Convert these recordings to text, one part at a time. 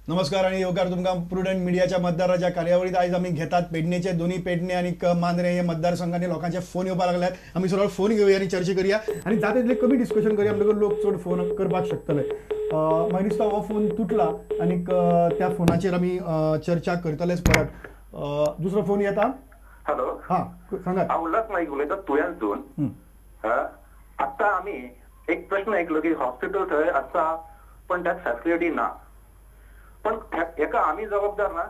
नमस्कार आणि येवकार तुमकां प्रुडंट मिडियाच्या मतदाराच्या कार्यावळीत. आयज आमी घेतात पेडणेचे दोन्ही पेडणे आनी मांद्रें हे मतदारसंघांनी लोकांचे फोन येवपाक लागल्यात. आमी सरळ फोन घेवया आनी चर्चा करूया आनी जाता तितले कमी डिस्कशन करूया म्हणटकच लोक चड फोन करपाक शकतले. म्हाका दिसता हो फोन तुटला आनी त्या फोनाचेर आमी चर्चा करतलेच परत. दुसरो फोन येता. हॅलो, हां सांगात. हांव उल्हास नाईक उलयता तुयांतून. आत्तां आमी एक प्रश्न ऐकलो की हॉस्पिटल थंय आसा पण त्यात फॅसिलिटी ना, पण हेका आमी जबाबदार ना.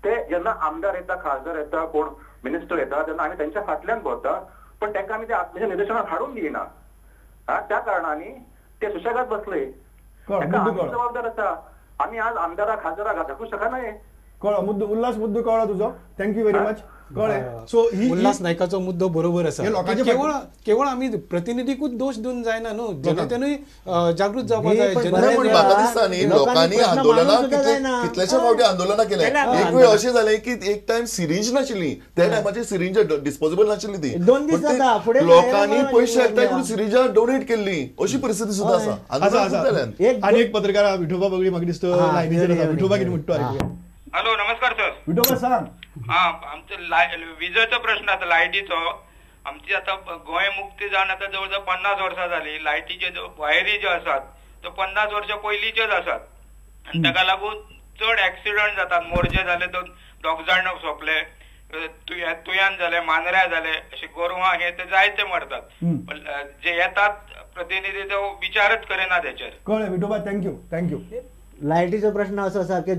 ते जेन्ना आमदार येता, खासदार येता, कोण मिनिस्टर येता तेन्ना आमी तेंच्या फाटल्यान भोंवता, पण तेका आमी ते निदर्शनाक हाडून दिना. त्या कारणांनी ते सुशेगाद बसले. हेका आमी जबाबदार आसा. आमी आज आमदारा खासदाराक धाकूंक शकना. कळ्ळो मुद्दो उल्हास, मुद्दो कळ्ळो तुजो. Thank you very much. कळ्ळें. सो उल्हास नायकाचो मुद्दो बरोबर आसा. केवळ केवळ आमी प्रतिनिधीकूच दोश दिवन जायना न्हू, जनतेनूय जागृत जावपाक जाय. म्हाका दिसता न्ही लोकांनी आंदोलनां कितल्याशा फावटी आंदोलनां केले. एक वेळ अशें जालें की एक टायम सिरिंज नाशिल्ली, त्या टायमाची सिरिंज डिस्पोजेबल नाशिल्ली, ती लोकांनी पयशे एकठांय करून सिरिंजां डोनेट केल्ली, अशी परिस्थिती सुद्दां आसा. आनी एक पत्रकार विठोबा बगडी म्हाका दिसता लायनीचेर आसा. विठोबा कितें म्हणटा? हॅलो, नमस्कार सर. विठोबा सांग. हा, आमचो विजेचो प्रश्न आसा, लायटीचो. आमची आतां गोंय मुक्ती जावन आतां जवळ जवळ 50 वर्सां जाली. लायटीच्यो ज्यो वायरी ज्यो आसात त्यो 50 वर्सां पयलींच्योच आसात आनी ताका लागून चड एक्सिडंट जातात. मोरजे जाले, दोग जाण सोंपले, तुयान जाले, मांद्र्या जाले, अशे गोरवां हे ते जायते मरतात. जे येतात प्रतिनिधी ते विचारच करिना तेचेर. कळ्ळें Vithoba, thank you. Thank you. लायटीचो प्रश्न असो आसा की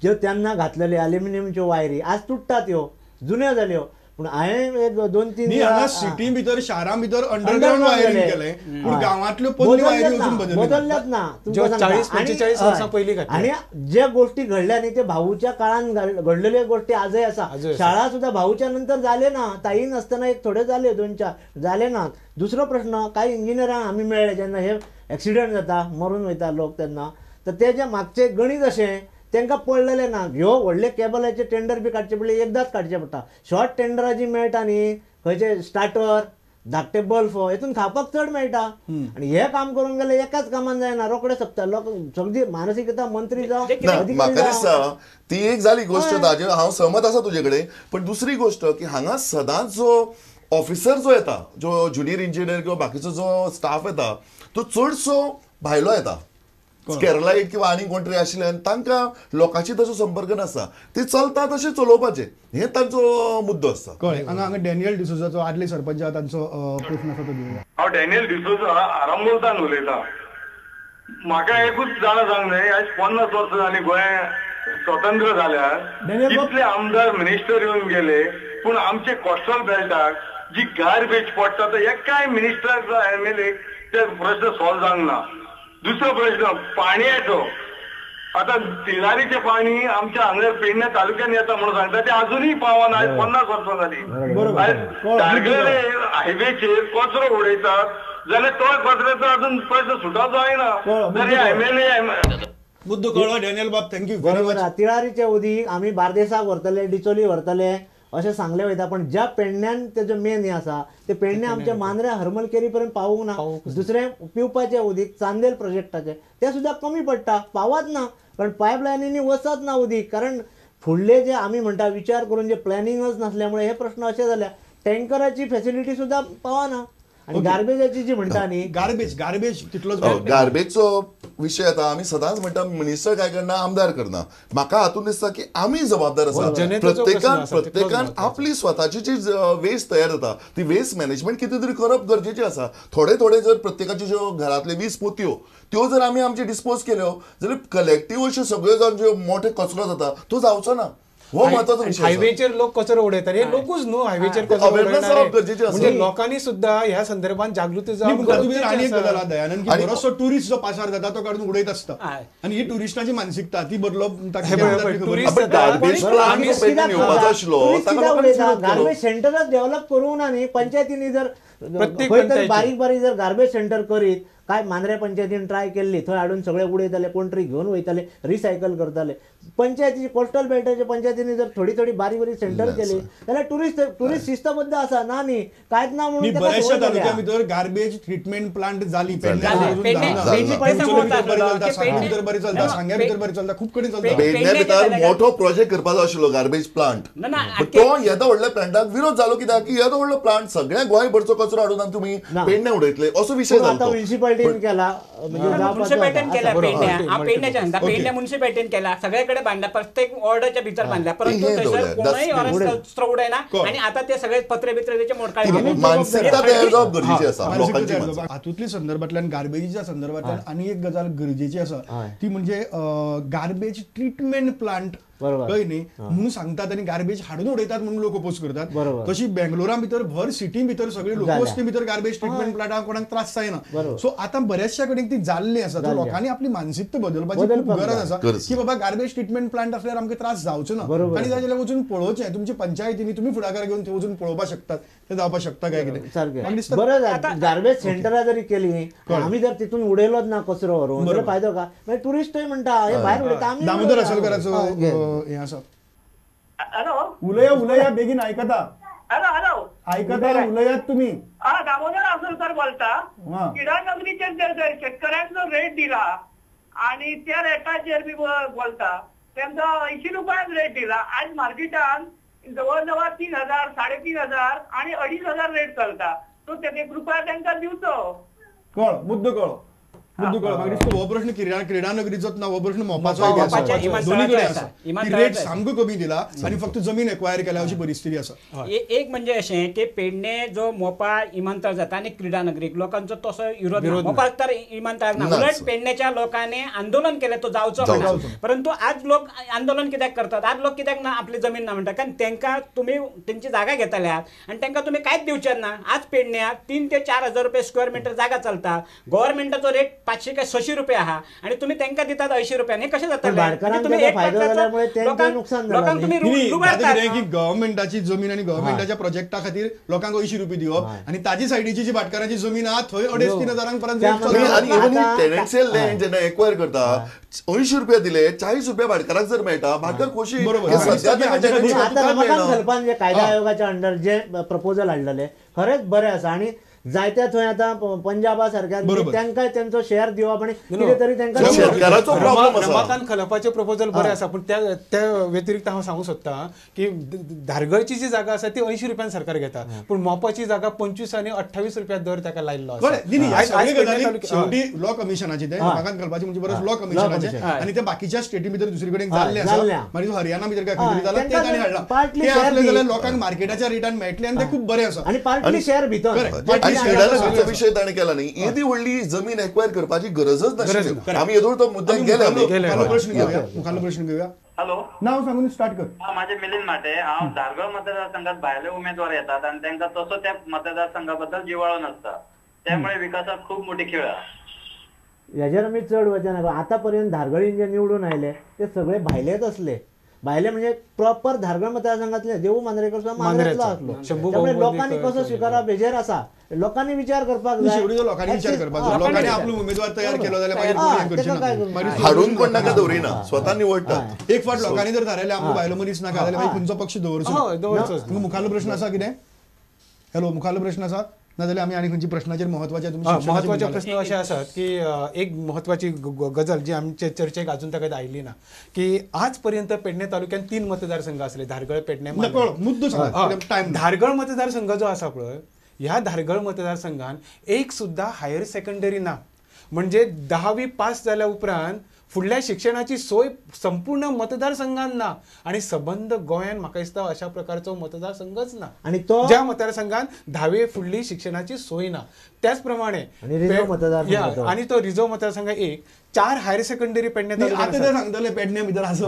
ज्यो तेन्ना घातलेले अल्युमिनियमच्यो वायरी आज तुट्टात, ह्यो जुन्यो जाल्यो. पूण हांवें एक 2-3 सिटी भितर शारां भितर अंडरग्रावंड वायरींग केलें, पूण गांवांतल्यो पोरण्यो वायरी अजून बदलल्यात ना. 40-45 वर्सां पयलीं. आनी ज्या गोष्टी घडल्या न्ही ते भाऊच्या काळान घडलेल्यो गोष्टी आजय आसा. शाळा सुद्दां भाऊच्या नंतर जाले ना, ताई नासतना एक थोडे जाले, 2-4 जाले ना. दुसरो प्रश्न, कांय इंजिनियरांक आमी मेळ्ळे जेन्ना हे एक्सिडंट जाता, मरून वयता लोक तेन्ना, तर तेजे मागचें गणीत अशें तांकां पडलेलें ना. ह्यो व्हडले केबलाचे टेंडर बी काडचे पडले एकदांच काडचें पडटा. शॉर्ट टेंडरां जी मेळटा न्ही, खंयचे स्टार्टर, धाकटे बल्ब, हेतून खावपाक चड मेळटा. आनी हें काम करूंक गेल्यार एकाच कामान जायना, रोखडें सोंपता. लोक सगळी मानसिकता मंत्री जावं. म्हाका दिसता ती एक जाली गोश्ट, ताजेर हांव सहमत आसा तुजे कडेन. पण दुसरी गोश्ट की हांगा सदांच जो ऑफिसर जो येता, जो ज्युनियर इंजिनियर किंवा बाकीचो जो स्टाफ येता तो चडसो भायलो येता, केरलाईट किंवा आनी कोण तरी आशिल्ल्यान तांकां लोकांची तसो संपर्क नासता, ते चलता तशें चलोवपाचें हे तांचो मुद्दो आसता. कळ्ळें. हांगा हांगा डॅनियल डिसोजाचो आदले सरपंच तांचो प्रश्न आसा तो घेवया. हांव डॅनियल डिसोजा आरांबोलतान उलयतां. म्हाका एकूच जाणा सांग न्हय, आयज 50 वर्सां जालीं गोंय स्वतंत्र जाल्यार, इतले आमदार मिनिस्टर येवन गेले, पूण आमचे कोस्टल बेल्टाक जी गार्बेज पडटा तो एकाय मिनिस्टराक जावं एमएलए ते प्रश्न सॉल्व जावंक ना. दुसरो प्रश्न पाणयाचो. आतां तिळारीचें पाणी आमच्या हांगर पेडणे तालुक्यान येता म्हणून सांगता, ते आजुनूय पावना. आयज 50 वर्सां जाली. आयज तारगले हायवेचेर कचरो उडयतात जाल्यार तो कचऱ्याचो अजून प्रश्न सुटाव जायना. तरी एमएलए मुद्दो कळ्ळो डॅनियल बाब, thank you very much. तिळारीचें उदीक आमी बार्देसाक व्हरतले, डिचोली व्हरतले अशें सांगलें वयता, पण ज्या पेडण्यान तेजो मेन हें आसा ते पेडणे आमच्या मांद्र्या हरमल केरी पर्यंत पावूंक ना. दुसरें पिवपाचें उदीक चांदेल प्रोजेक्टाचें तें सुद्दां कमी पडटा, पावत ना, कारण पायपलायनींनी वचत ना उदीक. कारण फुडले जे आमी म्हणटा विचार करून जे प्लॅनिंगच नासल्यामुळे हे प्रश्न अशे जाल्या. टँकराची फेसिलिटी सुद्दां पावना. आनी गार्बेजाची जी म्हणटा न्ही, गार्बेज गार्बेज तितलोच गार्बेजचो विशय येता. आमी सदांच म्हणटा मिनिस्टर काय करना, आमदार करना. म्हाका हातूंत दिसता की आमी जबाबदार आसा. प्रत्येकान प्रत्येकान आपली स्वताची जी वेस्ट तयार जाता ती वेस्ट मॅनेजमेंट कितें तरी करप गरजेचें आसा. थोडे थोडे जर प्रत्येकाच्यो ज्यो घरांतले 20 पोतयो त्यो जर आमी आमचे डिस्पोज केल्यो जाल्यार कलेक्टीव अश्यो सगळ्यो जावन ज्यो मोठे कचरो जाता तो जावचो ना. हो महत्वाचो विशय. हायवेचेर लोक कचरो उडयतात, हे लोकूच न्हू हायवेचेर कचरो उडयणारे, म्हणजे लोकांनी सुद्दां ह्या संदर्भात जागृती जावप. आनी एक गजाल दयानंद की बरोचसो टुरिस्ट जो पासार जाता तो काडून उडयत आसता, आनी ही टुरिस्टाची मानसिकता ती बदलप. गार्बेज सेंटरच डेव्हलप करूंक ना न्ही पंचायतींनी. जर खंय तरी बारीक बारीक जर गार्बेज सेंटर करीत काय मांद्रे पंचायतीन ट्राय केल्ली थंय हाडून सगळे उडयताले कोण तरी घेवन वयताले रिसायकल करताले. पंचायतीची कोस्टल बेल्टाच्या पंचायतींनी जर थोडी थोडी बारीक बारीक सेंटर केली जाल्यार टुरिस्ट टुरिस्ट शिस्तबद्ध आसा ना न्ही कांयच ना म्हणून बऱ्याचशा तालुक्या भितर गार्बेज ट्रिटमेंट प्लांट जाली भितर बरी चलता सांग्या भितर बरी चलता खूब कडेन चलता. पेडण्या भितर मोठो प्रोजेक्ट करपाचो आशिल्लो गार्बेज प्लांट तो येदो व्हडल्या प्लांटाक विरोध जालो कित्याक की येदो व्हडलो प्लांट सगळ्या गोंयभरचो कचरो हाडून तुमी पेडण्या उडयतले असो विशय जालो. म्युनिसिपालिटीन केला म्युनिसिपालिटीन केला पेडण्या पेडण्या म्युनिसिपालिटीन केला सगळीकडे बांधला प्रत्येक वॉर्डाच्या भितर बांधला परंतु थंयसर कोणूय रस्तो उडयना आणि आता ते सगळे पत्रे बित्रे त्याचे मोडकाळे. मानसिकता तयार जावप गरजेची आसा लोकांची. हातूंतल्या संदर्भांतल्यान गार्बेजीच्या संदर्भांतल्यान आनी एक गजाल गरजेची आसा ती म्हणजे गार्बेज ट्रिटमेंट प्लांट कळ्ळें न्ही म्हणून सांगतात आनी गार्बेज हाडून उडयतात म्हणून लोक अपोज करतात. तशी बेंगलोरा भितर भर सिटी भितर सगळे लोकवस्ती भितर गार्बेज ट्रिटमेंट प्लांटाक कोणाक त्रास जायना. सो आतां बऱ्याचशा कडेन ती जाल्ली आसा. लोकांनी आपली मानसिकता बदलपाची खूब गरज आसा की बाबा गार्बेज ट्रिटमेंट प्लांट असल्यार आमकां त्रास जावचो ना. आनी जाय जाल्यार वचून पळोवचें तुमची पंचायतीनी तुमी फुडाकार घेवन थंय वचून पळोवपाक शकतात ते जावपाक शकता काय कितें. बरें गार्बेज सेंटरां जरी केली आमी जर तितून उडयलोच ना कचरो व्हरून जाल्यार फायदो काय? मागीर टुरिस्टय म्हणटा हे भायर उडयता आमी. दामोदर आसोलकराचो हे आसा. हॅलो उलया उलया बेगीन आयकता. हॅलो हॅलो आयकता उलयात तुमी. दामोदर आसोलकर बोलता. क्रीडा नगरीचेर जर शेतकऱ्यांक जो रेट दिला आणि त्या रेटाचेर बी बोलता तेमकां 80 रुपयान रेट दिला. आज मार्केटान जवळ जवळ 3000 3500 आणि 2500 रेट चलता. तो ते कृपया तांकां दिवचो. कळ मुद्दो कळो मुद्दो कळो. म्हाका दिसता हो प्रश्न क्रीडा नगरीचोच ना हो प्रश्न मोपाचो दोन्ही कडेन आसा. रेट सामको कमी दिला आनी फक्त जमीन एक्वायर केल्या अशी परिस्थिती आसा. एक म्हणजे अशें की पेडणे जो मोपा इमानतळ जाता आनी क्रीडा नगरीक लोकांचो तसो विरोध ना. मोपा तर इमानतळाक ना उलट पेडण्याच्या लोकांनी आंदोलन केलें तो जावचो म्हणून. परंतु आज लोक आंदोलन कित्याक करतात? आज लोक कित्याक ना आपली जमीन ना म्हणटात? कारण तांकां तुमी तेंची जागा घेतल्यात आनी तांकां तुमी कांयच दिवचें ना. आज पेडण्याक 3 ते 4 हजार रुपये स्क्वेअर मिटर जागा चलता. गव्हर्मेंटाचो रेट 500 काय 600 रुपये आहा आणि तुम्ही त्यांना दितात 80 रुपयाने हे कशें जातलें? की गव्हर्मेंटाची जमीन आणि गव्हर्मेंटाच्या प्रोजेक्टा खातीर लोकांक 80 रुपये दिवप आणि ताजी सायडीची जी भाटकारांची जमीन आहा थंय 2.5-3 हजारांक पर्यंत टेनन्शियल लँड जेन्ना एक्वायर करता 80 रुपया दिले 40 रुपया भाटकाराक जर मेळटा भाटकार खोशी. बरोबर. जे कायदा आयोगाच्या अंडर जे प्रपोजल हाडलेले खरेंच बरें आसा आणि जायत्या थंय आतां पंजाबा सारक्या तांकां तेंचो शेअर दिवप आनी कितें तरी तांकां रमाकांत खलपाचें प्रपोजल बरें आसा. पूण त्या व्यतिरिक्त हांव सांगूंक सोदता की धारगळची जी जागा आसा ती 80 रुपयान सरकार घेता पूण मोपाची जागा 25 आनी 28 रुपया दर ताका लायिल्लो आसा. शेवटी लॉ कमिशनाचे ते रमाकांत खलपाचे म्हणजे बरें लॉ कमिशनाचे आनी ते बाकीच्या स्टेटी भितर दुसरी कडेन जाल्ले आसा. मागीर हरियाणा भितर काय खंय तरी जाला ते तांणी हाडला ते आसले जाल्यार लोकांक मार्केटाच्या रेटान मेळटले आनी ते खूब बरें आसा. आनी पार्टली शेअर भितर विषय ताणें केला न्ही. येदी व्हडली जमीन एक्वायर करपाची गरजच नाशिल्ली. आमी येदोळ तो मुद्द्याक गेले. मुखाल्लो प्रश्न घेवया. हॅलो नाव सांगून स्टार्ट कर. माझे मिलिंद माटे. हांव धारगळ मतदारसंघात भायले उमेदवार येतात आनी तांकां तसो त्या मतदारसंघा बद्दल जिवाळो नासता त्यामुळे विकासात खूप मोठी खेळ आसा. हेजेर आमी चड वचना. आतां पर्यंत धारगळीन जे निवडून आयले ते सगळे भायलेच आसले. भायले म्हणजे प्रॉपर धारगळ मतदारसंघातले देवू मांद्रेकर सुद्दां मांद्रेतलो आसलो. त्यामुळे लोकांनी कसो स्विकारप हेजेर आसा. लोकांनी विचार करपाक जाय. लोकांनी विचार करपाक लोकांनी आपलो उमेदवार तयार केलो जाल्यार हाडून कोण नाका दवरिना स्वता निवडटात. एक फावट लोकांनी जर थारायलें आमकां भायलो मनीस नाका जाल्यार मागीर खंयचो पक्ष दवरचो. मुखाल्लो प्रश्न आसा कितें? हॅलो मुखाल्लो प्रश्न आसा ना जाल्यार आमी आनी खंयच्या प्रश्नाचेर म्हत्वाचे म्हत्वाचे प्रश्न अशे आसात की एक म्हत्वाची गजाल जी आमचे चर्चेक अजून ताका आयली ना की आज पर्यंत पेडणे तालुक्यात 3 मतदारसंघ आसले धारगळ पेडणे. मुद्दो धारगळ मतदारसंघ जो आसा पळय ह्या धारगळ मतदारसंघान एक सुद्दां हायर सेकंडरी ना. म्हणजे 10वी पास जाल्या उपरांत फुडल्या शिक्षणाची सोय संपूर्ण मतदारसंघान ना आणि सबंद गोंयान म्हाका दिसता अशा प्रकारचो मतदारसंघच ना आणि तो ज्या मतदारसंघान 10वी फुडली शिक्षणाची सोय ना. त्याच प्रमाणे आणि तो रिझर्व मतदारसंघ एक. 4 हायर सेकंडरी पेडणे तालुक्यात आतां ते सांगतले पेडणे भितर आसा.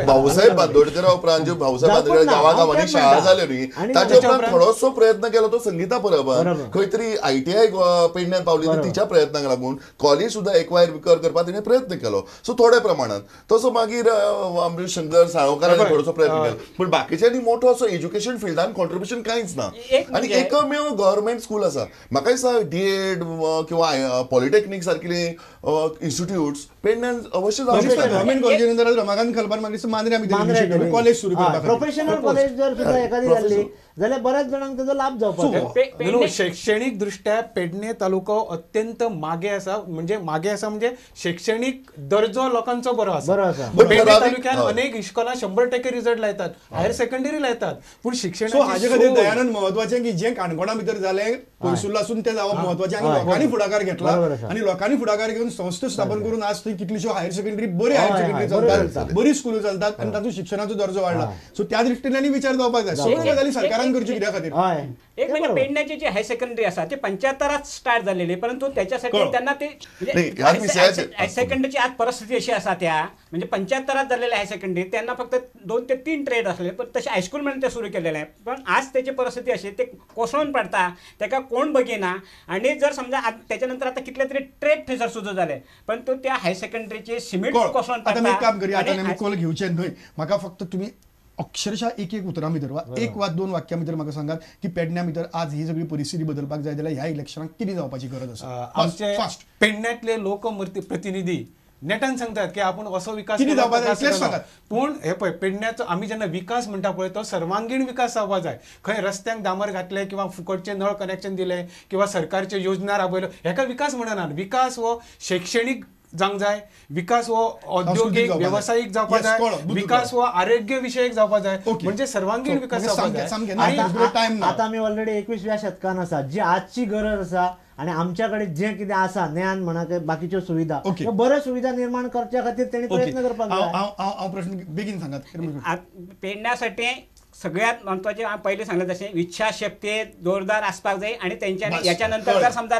भाऊसाहेब बांदोडकरा उपरांत ज्यो भाऊसाहेब बांदोडकर गांवा गांवांनी शाळा जाल्यो न्ही ताच्या उपरांत थोडोसो प्रयत्न केलो तो संगीता परबान, खंय तरी ITI पेडण्यान पावली तिच्या प्रयत्नांक लागून कॉलेज सुद्दां एक्वायर करपाक तिणें प्रयत्न केलो, सो थोड्या प्रमाणात तसो मागीर आमचे शंकर साळोकारांनी थोडोसो प्रयत्न केलो, पूण बाकीच्यांनी मोठो असो एज्युकेशन फिल्डान कॉन्ट्रिब्युशन कांयच ना. आनी एकमेव गव्हर्मेंट स्कूल आसा म्हाका दिसता DEd किंवा पॉलिटेक्नीक सारकिले इन्स्टिट्यूट्स पेडण्यान अवश्य जावंक जाय. गव्हर्मेंट कॉलेजी नंतर रमाकांत खलपान म्हाका मांद्रे आमी कॉलेज सुरू करपाक, प्रोफेशनल कॉलेज जर सुद्दां एखादी जाल्ली जाल्यार बऱ्याच जाणांक ताजो लाभ जावपाक. शैक्षणीक दृष्ट्या पेडणे तालुको अत्यंत मागे आसा, म्हणजे मागे आसा म्हणजे शैक्षणीक दर्जो लोकांचो बरो आसा. पेडणे तालुक्यात अनेक इस्कोलां 100% रिजल्ट लायतात, हायर सेकंडरी लायतात, पूण शिक्षण हाजे खातीर दयानंद म्हत्वाचें की जें काणकोणा भितर जालें पयसुल्लासून तें जावप म्हत्वाचें आनी लोकांनी फुडाकार घेतला आनी लोकांनी फुडाकार घेवन संस्था स्थापन करून आज थंय कितलीश्यो हायर सेकंडरी बरी हायर सेकंडरी चलतात, बरी स्कुलां चलतात आनी तांचो शिक्षणाचो दर्जो वाडला. सो त्या दृश्टीन विचार जावपाक जाय सगळ्यो गजाली सरकारान करच्यो कित्या खातीर. एक म्हणजे पेडण्याची जी हायर सेकंडरी आसा ती 75 स्टार्ट झालेली, परंतु त्याच्यासाठी त्यांना ते हायर सेकंडरीची आज परिस्थिती अशी आसा त्या म्हणजे 75 झालेले हायर सेकंडरी त्यांना फक्त 2 ते 3 ट्रेड असले, पण तसे हायस्कूल म्हणून ते सुरू केलेले आहे. पण आज त्याची परिस्थिती अशी ते कोसळून पडता, ताका कोण बघिना. आणि जर समजा त्याच्यानंतर आता कितले तरी ट्रेड थंयसर सुद्दां जाले, पण तो त्या हायर सेकंडरीचे सिमेंट कोसळून पडटा. आतां एक काम करूया, आतां कॉल घेवचे न्हय, म्हाका फक्त तुमी अक्षरशः एक एक उतरां भितर वा एक वा 2 वाक्यां भितर म्हाका सांगात की पेडण्या भितर आज ही सगळी परिस्थिती बदलपाक जाय जाल्यार ह्या इलेक्शनाक कितें जावपाची गरज आसा. आमचे पेडण्यांतले लोक प्रतिनिधी नेटान सांगतात की आपण असो विकास पूण हे पळय पेडण्याचो आमी जेन्ना विकास म्हणटा पळय तो सर्वांगीण विकास जावपाक जाय. खंय रस्त्यांक डांबर घातले किंवा फुकटचे नळ कनेक्शन दिले किंवा सरकारच्यो योजना राबयल्यो हेका विकास म्हणना. विकास हो शैक्षणीक जावंक जाय, विकास हो औद्योगिक वेवसायीक जावपाक जाय, विकास हो आरोग्य विशयक जावपाक जाय, म्हणजे सर्वांगीण विकास जावपाक जाय. आतां आमी ऑलरेडी 21व्या शतकान आसा, जी आजची गरज आसा आणि आमच्याकडे जे कितें आसा ज्ञान म्हणा बाकीच्यो सुविधा बऱ्यो सुविधा निर्माण करच्या खातीर तेणी प्रयत्न करपाक जाय. हांव प्रश्न बेगीन सांगात. पेडण्यासाठी सगळ्यात महत्वाचे पहिले सांगले तसे इच्छाशक्ती जोरदार आसपाक जाय आणि तेंच्यानी याच्या नंतर जर समजा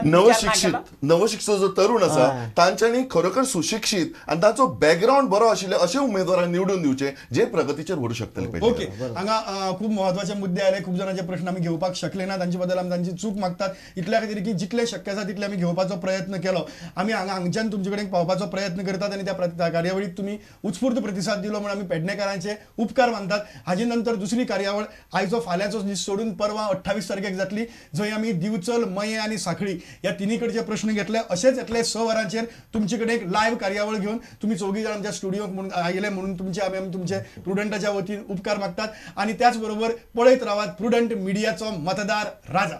नवशिक्षित जो तरुण आसा तांच्यांनी खरोखर सुशिक्षित आनी तांचो बॅकग्रावंड बरो आशिल्ले अशे उमेदवारांक निवडून दिवचे जे प्रगतीचेर व्हरूंक शकतले. ओके, हांगा खूब म्हत्वाचे मुद्दे आयले, खूब जाणांचे प्रश्न आमी घेवपाक शकले ना, तांचे बद्दल आमी तांची चूक मागतात. इतल्या खातीर की जितले शक्य आसा तितले आमी घेवपाचो प्रयत्न केलो. आमी हांगा हांगच्यान तुमचे कडेन पावपाचो प्रयत्न करतात आनी त्या कार्यावळीक तुमी उत्स्फूर्त प्रतिसाद दिलो म्हणून आमी पेडणेकारांचे उपकार मानतात. हाजे नंतर दुसरी कार्यावळ आयचो फाल्यांचो दीस सोडून परवा 28 तारखेक जातली, जंय आमी दिवचल, मये आनी साखळी ह्या तिन्ही कडचे प्रश्न घेतले. अशेच येतले 6 वरांचेर तुमचे कडेन एक लायव्ह कार्यावळ घेवन तुमी चौगी जाण आमच्या स्टुडियोक म्हणून आयले म्हणून तुमचे आमी तुमचे प्रुडंटाच्या वतीन उपकार मागतात. आनी त्याच बरोबर पळयत रावात प्रुडंट मिडियाचो मतदार राजा.